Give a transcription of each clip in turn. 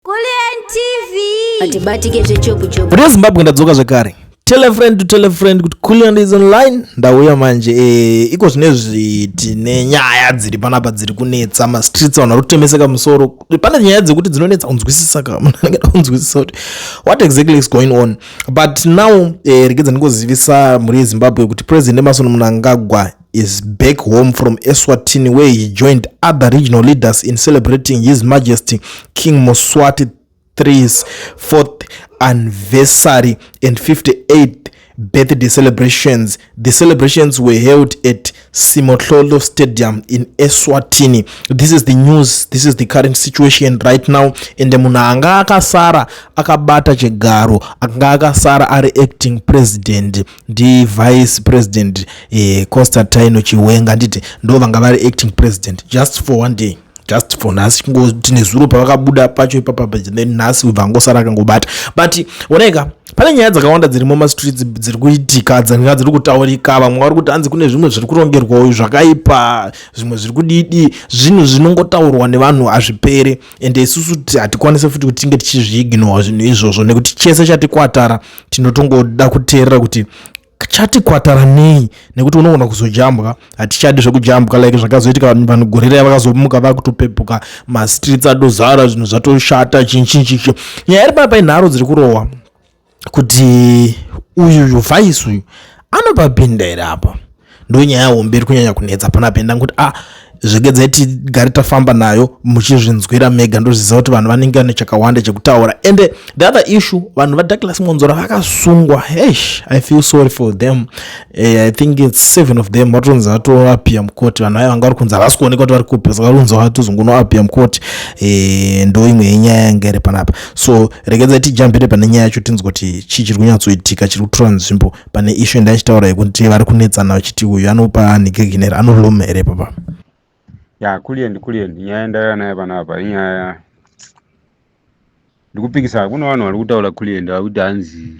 Kulliant TV. Atibatike zvechopu chopu. Mhuri yeZimbabwe, ndadzoka zvekare. Tell a friend to tell a friend kuti Kulliant is online. Ndauya manje, iko zvinezvi tine nyaya dziri panapa dziri kunetsa mastreets, vanhu vari kutemeseka musoro. Pane nyaya dzekuti dzinonetsa kunzwisisa ka, munhu anenge ada kunzwisisa kuti what exactly is going on. But now, regedza ndingozivisa mhuri yeZimbabwe kuti President Emmerson Mnangagwa is back home from Eswatini, where he joined other regional leaders in celebrating His Majesty King Mswati III's fourth anniversary and 58th birthday celebrations. The celebrations were held at Simohlolo Stadium in Eswatini. This is the news. This is the current situation right now. And munhu anga akasara akabata chigaro, anga akasara ari acting president, ndi Vice President Constantino Chiwenga, nditi ndo vanga vari acting president just for one day, just for nhasi. Kungoti nezuro pavakabuda pacho ipapa, then nhasi vangosara akangobata. But onaika, pane nyaya dzakawanda dziri mumastreets dziri kuitika, dzanga dziri kutaurika. Vamwe vari kuti hanzi kune zvimwe zviri kurongerwawo zvakaipa, zvimwe zviri kudidi. Zvinhu zvinongotaurwa nevanhu hazvipere, ende isusu hatikwanisi futi kuti tinge tichizviignora zvinhu izvozvo, nekuti chese chatikwatara tinotongoda kuteerera kuti chatikwatara nei, nekuti unogona kuzojambwa. Hatichadi zvekujambwa like zvakazoitika vanhu gore raya, vakazomuka vakutopepuka, mastreets adozara, zvinhu zvatoshata, chinchinchichi. Nyaya iri panapa, inharo dziri kurohwa kuti uyu vice uyu anopapinda here apa. Ndo nyaya hombe iri kunyanya kunetsa panapa. Enda kuti zvegedzai tigare tafamba nayo muchizvinzwira mega. Ndozviziva kuti vanhu vanenge vane chakawanda chekutaura. And the other issue, vanhu vaDouglas Monzora vakasungwa. Eish, I feel sorry for them. I think it's seven of them vatonzi vatoappear mucourt. Vanhu vaya vanga vari kunzi havasi kuoneka kuti vari kupi, saka vari kunzi vatozongonoappear mucourt. Ndo imwe yenyaya yanga iri panapa. So regedzai tijambire pane nyaya yacho, tinzwa kuti chii chiri kunyatsoitika, chiri kutora nzvimbo pane issue yandachitaura yekuti vari kunetsana vachiti uyu anopa nhigegineri anoloma here papa. Ya, Kulliant, Kulliant, nyaya ndauya nayo panapa inyaya ndikupikisa. Kune vanhu vari kutaura, Kulliant, vakuti hanzi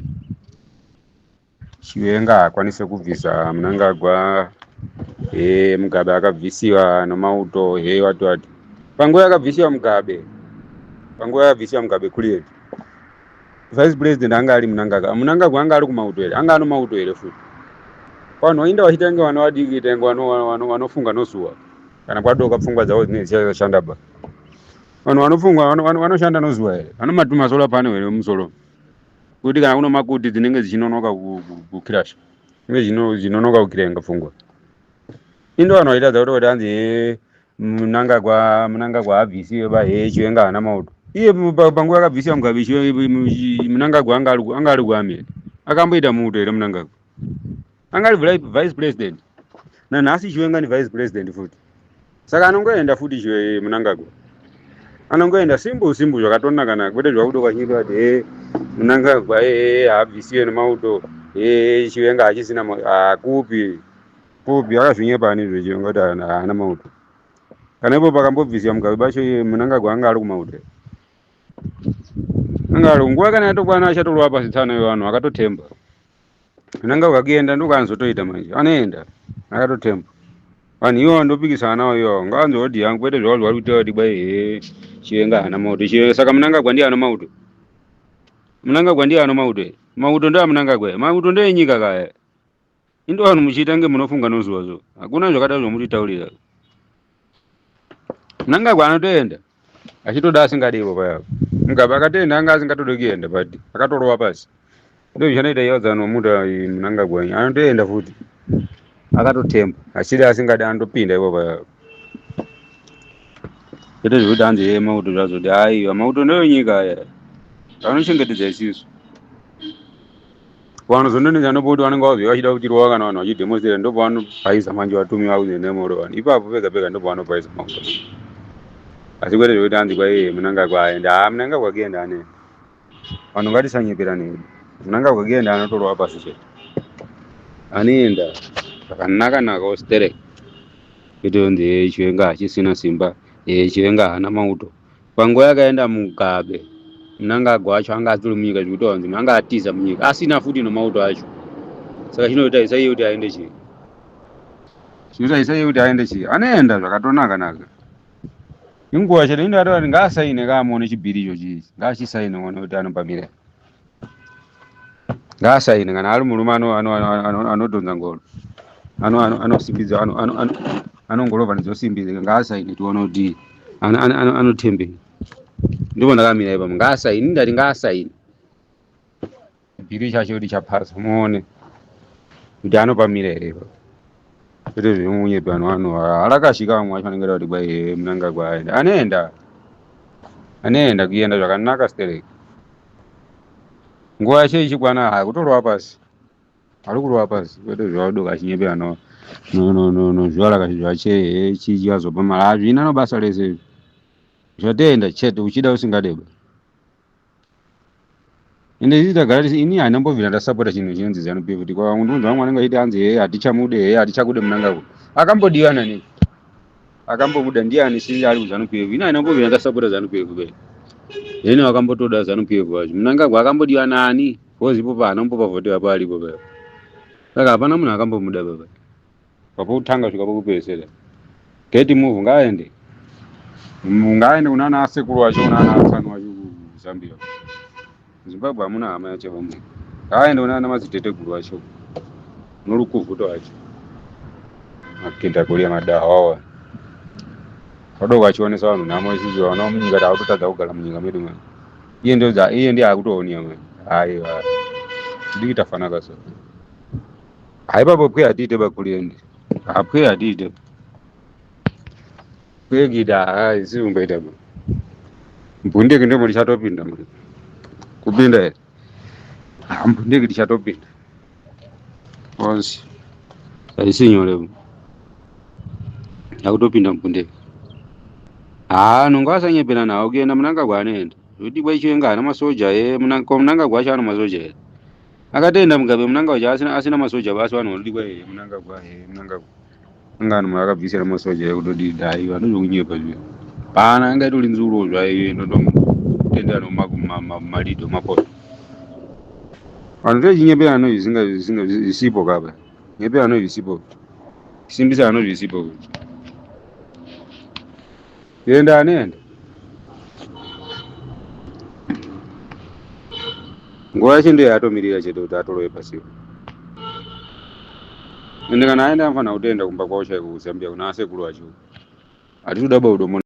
Chiwenga haakwanisi kubvisa Mnangagwa, he Mugabe akabvisiwa nomauto, he wati wati. Panguva yakabvisiwa Mugabe, panguva yakabvisiwa Mugabe, Kulliant, vice president anga ari Mnangagwa. Mnangagwa anga ari kumauto here? Anga ano mauto here futi? Vanhu vainda vachiita kunge vana vadiki, tange vanofunga nozuva kana kwadoka, pfungwa dzavo dzinenge dzichashanda ba. Vanhu vanofunga vanoshanda nozuva here? Vano masolar panel here mumusoro, kuti kana kuno makuti dzinenge dzichinonoka kukirasha, dzinenge dzinonoka kukirenga pfungwa? Indo vanhu vaitadza kuti hanzi he Mnangagwa, Mnangagwa abvisiwe ba, he Chiwenga haana mauto. Iye panguva yakabvisiwa Mugabe, Mnangagwa anga ari kuarmy. Akamboita muuto here Mnangagwa? Anga ari vice president. Nanhasi Chiwenga ni vice president futi, saka anongoenda futi. Mnangagwa anongoenda, simple simple, zvakatonaka, kwete zvakudoka chiita kuti he Mnangagwa he haabvisiwe nemauto, he Chiwenga hachisina. Kupi kupi? Akazvinyepa ani zveChiwenga kuti haana mauto? Kana ipo pakambobvisiwa Mugabe bacho, iye Mnangagwa anga ari kumauto? Anga ari nguva kana yatokwana achatorwa pasi tsano yevanhu akatotemba. Mnangagwa akuenda, ndokaanzotoita manje, anoenda akatotemba. Vanhu ivo vandopikisana navo ivo ngavanzoti yangu, kwete zvavo zvavari kuita kuti kwai he Chiwenga haana mauto. Chiwenga, saka Mnangagwa ndiye ano mauto? Mnangagwa ndiye ano mauto here? Mauto ndeaMnangagwa? Mauto ndeenyika kaya. Indo vanhu muchiita nge munofunga nozuva zo, hakuna zvakadaro zvomutitaurira. Mnangagwa anotoenda achitoda asingadi ivo payavo. Mugabe akatoenda anga asingatodi kuenda, but akatorova pasi. Ndo zvichanoita iyadzano muta. Mnangagwa anotoenda futi akatotemba, achida asingadi, anotopinda ivo payavo, kwete zvekuti hanzi ye mauto zvazoti. Aiwa, mauto ndewenyika aya, anochengetedza isisu. Vanozondonetsa ndopoti vanenge vazouya vachida kutirova kana vanhu vachidemonstrata, ndopavanobhaisa manje vatumi vakuzoenda vanhu ipapo pega pega, ndopavanobhaisa mauto, asi kwete zvekuti hanzi kwai Mnangagwa aenda. Haa, Mnangagwa kuenda anoenda. Vanhu ngatisanyeperane. Mnangagwa kuenda anotorwa pasi chete, anoenda zvakanaka naka ostereka, kwete kunzi Chiwenga hachisina simba, Chiwenga haana mauto. Panguva yakaenda Mugabe, Mnangagwa wacho anga asiri munyika, zvekuti wanzi anga atiza munyika asina futi nomauto acho. Saka chinoita iye kuti aende chii? Chinoita iye kuti aende chii? Anoenda zvakatonaka naka. Inguva chete ino atoti ngaasaine kaamuone chibhiri icho chii. Ngaachisaine uone kuti anopamira. Ngaasaine kana ari murume anodhonza ngoro. Anosimbidza anongorova nedzosimbi ngaasaine tione kuti anotembei. Ndipo ndakamira ipapo ngaasaine ndati ngaasaine. Chibhiri chacho kuti chapasa muone kuti anopamira here ipapo. Kwete zvemunyepe vanhu vanhu harakashika vamwe vacho vanenge kuti kwai Mnangagwa aenda. Anoenda. Anoenda kuenda zvakanaka stereki. Nguva yacho ichikwana hakutorova pasi. Ari kurova pasi kwete zvawadoka achinyepe ano no no no no zvivarakashi zvache chii chiazopa mari hazvina nobasa rese izvi. Zvatoenda chete uchida usingadeba. Ende isi tagara tisi ini handina mbobvira ndasapota chinhu chinonzi Zanu PF kuti kwa ndunzi vamwe vanenge vachiti hanzi hee hatichamude hee hatichakude Mnangagwa. Akambodiwa nani? Akambomuda ndiani sinzi ari kuZanu PF. Ini handina mbobvira ndasapota Zanu PF be. Ene vakambotoda Zanu PF vacho. Mnangagwa akambodiwa nani? Because ipo pa haana kumbopavhotera apo aripo pa. Saka hapana munhu akambomuda baba. Papokutanga kusvika pokupedzisira. Get move ngaaende. Ngaaende kunana asekuru wacho kunana atsano wacho kuZambia. Zimbabwe hamuna hama yacho vamwe. Ngaaende kunana madziteteguru wacho. Norukuvhuto wacho. Makenda kuria madawa. Vadoko vachionesa vanhu nhamo isusu vana munyika takutotadza kugara munyika medu mani. Iye ndio iye ndiye akutoonia mani. Aiwa. Tidiki tafanaka so. Haipapo pwe hatiite bakuliendi. Hapwe hatiite. Pwe kuita hai si umboita ba. Mbundeki ndimo tichatopinda mani. Kupinda here? Ah, mbundeki tichatopinda. Once. Haisi nyore. Akutopinda mbundeki. Ah, nonga asanyepera nawo kuenda Mnangagwa anoenda. Zvoti kwaichiwenga haana masoja eh Mnangagwa acho ano masoja here? Akatenda Mugabe Mnangagwa asina asina masoja basi vanhu vanodikwa here Mnangagwa here Mnangagwa. Angani munhu akabvisira masoja ekutodii dai vanozvokunyepa zviya. Pana anga itori nzuro zvayo inototenda nomalido mapoto. Vanhu tochinyepera no zvisinga zvisinga zvisipo kapa. Nyepera no zvisipo. Simbisa no zvisipo. Enda anoenda. Nguva yacho ndiyo yaatomirira chete kuti atorove pasi. Ende kana aenda anofanira kutoenda kumba kwavo chaiko kuZambia kuna asekuru acho. Hatitoda baudo.